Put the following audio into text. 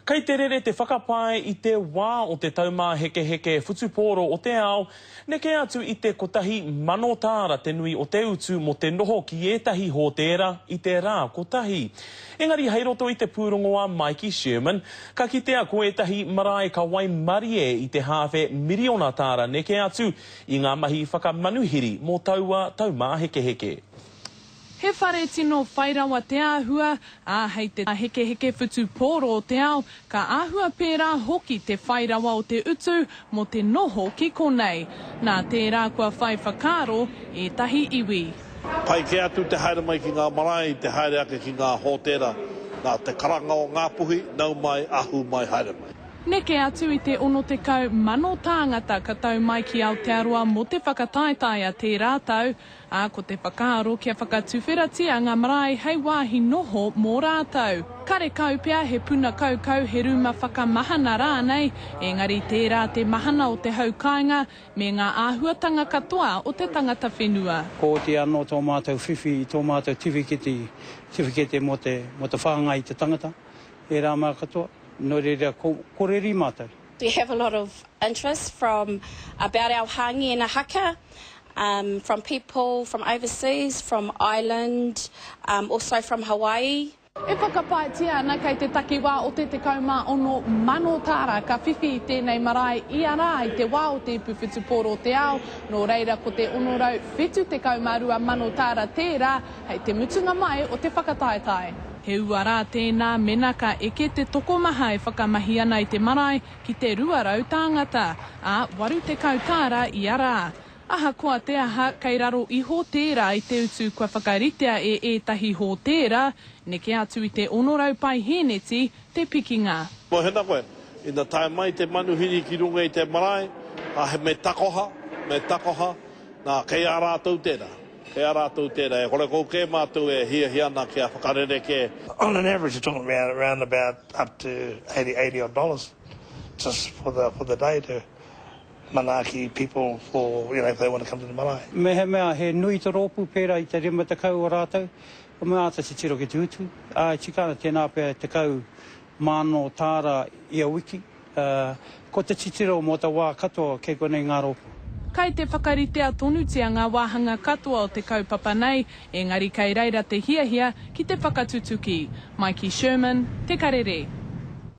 Kei te rere te whakapae i te wā o te Taumāhekeheke Whutupōro o te Ao, neke atu i te 1,000 tāra te nui o te utu mō te noho ki ētahi hōtēra i te rā kotahi. Engari hei roto i te pūrongo a Maiki Sherman, ka kitea ko ētahi marae ka waimarie i te hāwhe miriona tāra neke atu i ngā mahi whakamanuhiri mō taua taumāhekeheke. He whare tino whai rawa te āhua, ā, hei te hekeheke whutupōro o te ao, ka āhua pērā hoki te whai rawa o te utu mō te noho ki konei. Nā tērā kua whai whakaaro ētahi iwi. Pai kē atu te haere mai ki ngā marae i te haere ake ki ngā hōtēra, nā te karanga o Ngāpuhi, nau mai, ahu mai, haere mai. Neke atu i te 60,000 tāngata ka tau mai ki Aotearoa mō te whakataetae a tērā tau, ā, ko te whakaaro kia whakatuwheratia ngā marae hei wāhi noho mō rātou. Karekau pea he puna kaukau, he rūma whakamahana rānei, engari tērā te mahana o te hau kāinga me ngā āhuatanga katoa o te tangata whenua. Kua oti anō tō mātou whiwhi i tō mātou tiwhiketi, tiwhikete mō te, mō te whāngai i te tangata, ērā mea katoa, nō reira, ko, ko reri mātou. We have a lot of interest from about our hangi and a haka um, from people from overseas, from Ireland, um, also from Hawaii. E whakapaetia ana kei te takiwā o te 16,000 tāra ka whiwhi i tēnei marae ia rā i te wā o te Ipu Whutupōro o te Ao, nō reira ko te 672,000 tāra tērā hei te mutunga mai o te whakataetae. He uara tēnā mena ka eke te tokomaha e whakamahi ana i te marae ki te 200 tāngata, ā, 80 tāra ia rā. Ahakoa te aha, kei raro iho tērā i te utu kua whakaritea e ētahi hōtēra, neke atu i te 600 paihēneti te pikinga. Mōhena koe, ina tae mai te manuhiri ki runga i te marae, ā, he me takoha, me takoha, nā, kei a rātou tērā. Kei a rātou tērā, e kore kou kē mātou e hiahia ana kia whakarerekē. On an average you're talking about around about up to 80, 80 odd dollars just for the, for the day to manaaki people for, you know, if they want to come to the marae. Mehemea he nui te rōpū pērā i te 50 o rātou, me āta titiro ki te utu, ā, e tika ana tēnā pea 10,000 tāra ia wiki, ā, ko te titiro mō te wā katoa kei konei ngā rōpū. Kai te whakaritea tonutia ngā wāhanga katoa o te kaupapa nei, engari kei reira te hiahia ki te whakatutuki. Maiki Sherman, Te Karere.